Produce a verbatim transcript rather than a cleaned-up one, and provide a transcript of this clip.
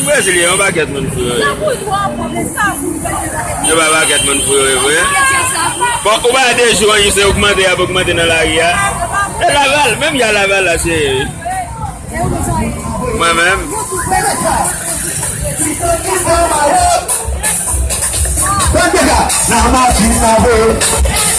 Brezil, yon pakèt moun fou yo ye. Yon pa pakèt moun fou yo ye vre. Bon, ou pa de jou anyen se ogmante y ap ogmante nan lari a. E Laval, menm jan Laval la, se mwen menm. Nan matin nan vre.